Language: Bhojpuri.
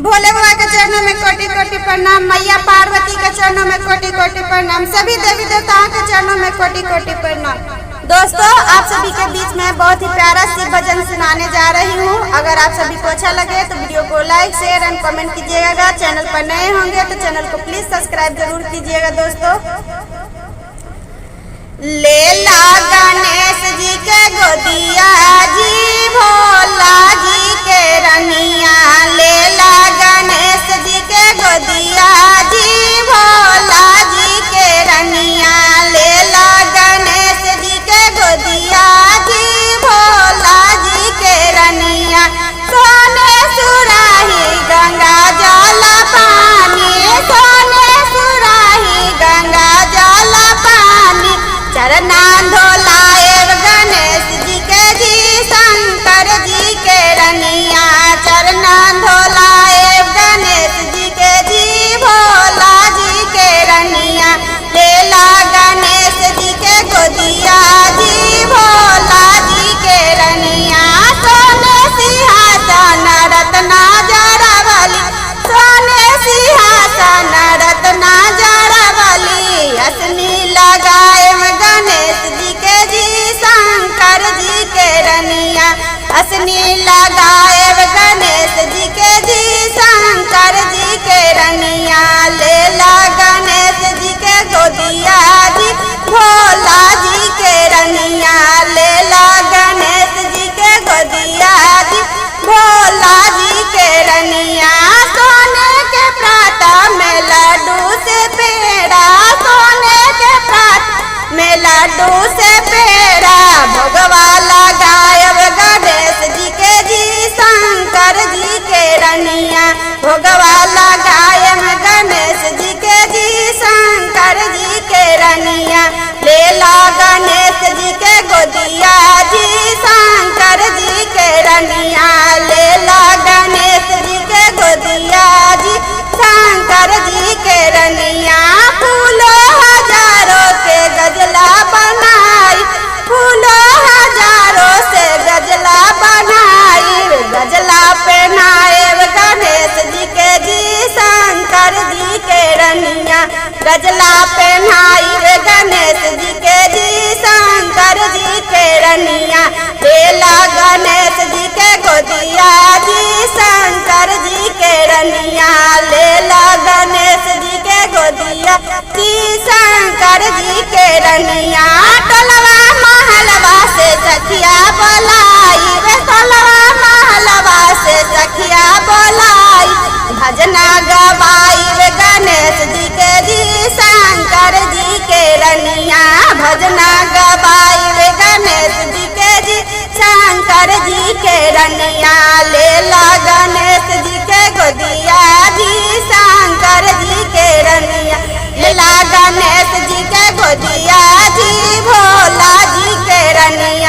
भोले बाबा के चरणों में कोटि कोटि प्रणाम, मैया पार्वती के चरणों में कोटि कोटि प्रणाम, सभी देवी देवताओं के चरणों में कोटि कोटि प्रणाम। दोस्तों, आप सभी के बीच में बहुत ही प्यारा शिव भजन सुनाने जा रही हूँ। अगर आप सभी को अच्छा लगे तो वीडियो को लाइक शेयर एंड कमेंट कीजिएगा। चैनल पर नए होंगे तो चैनल को प्लीज सब्सक्राइब जरूर कीजिएगा। दोस्तों, लेला गणेश जी के गोदिया जी, भोला जी के रनिया। लेला गणेश जी के गोदिया जी, भोला जी के रनिया। लेला गणेश जी के गोदिया जी, भोला जी के रनिया। सोने सुराही गंगा जल पानी, सोने सुराही गंगा जल पानी। चरना धोलाए गणेश जी के जी, शंकर जी के रनिया। चरना धोलाए गणेश जी के जी, भोला जी के रनिया। लेला गणेश जी के गोदिया जी, भोला जी के रनिया। सोने सिंहासन रत्ना जरावली, सोने सिंहासन रत्ना जरावली। असनी लगाए गणेश जी के जी, शंकर जी के रनिया। असनी लगाए गणेश जी के जी, शंकर जी के रनिया। लेला गणेश जी के गोदिया जी, भोला जी के रनिया। लेला गणेश जी के गोदिया जी, भोला जी के रनिया। सोने के प्रात में लड्डू से पेड़ा, सोने के प्रात में लड्डू से पेड़ा। भोगवा लगायब गणेश जी के जी, शंकर जी के रनिया। भोगवा लगायब गणेश जी के जी, शंकर जी के रनिया। लेला गणेश जी के गोदिया जी, शंकर जी के रनिया। लेला गणेश जी के गोदिया जी, शंकर जी के रनिया। फूलो हजारों के गजला बनाई, फूलो हजारों से गजला बनाई। गजला पहनाए गणेश जी के जी, शंकर जी के रनिया। गजला पहनाई गणेश जी के जी, शंकर जी के रनिया। लेला गणेश जी के गोदिया जी, शंकर जी के रनिया। लेला गणेश जी के गोदिया जी, शंकर जी के रनिया। टोलवा महलवा से सखिया बोलाई रे, टोलवा महलवा से सखिया बोलाई। भजना गवाई रे गणेश जी के जी, शंकर जी के रनिया। भजना गवाई रे गणेश जी के जी, शंकर जी के रनिया। लेला गणेश जी के गोदिया जी, शंकर जी के रनिया। लेला गणेश जी के गोदिया जी, भोला जी के रनिया।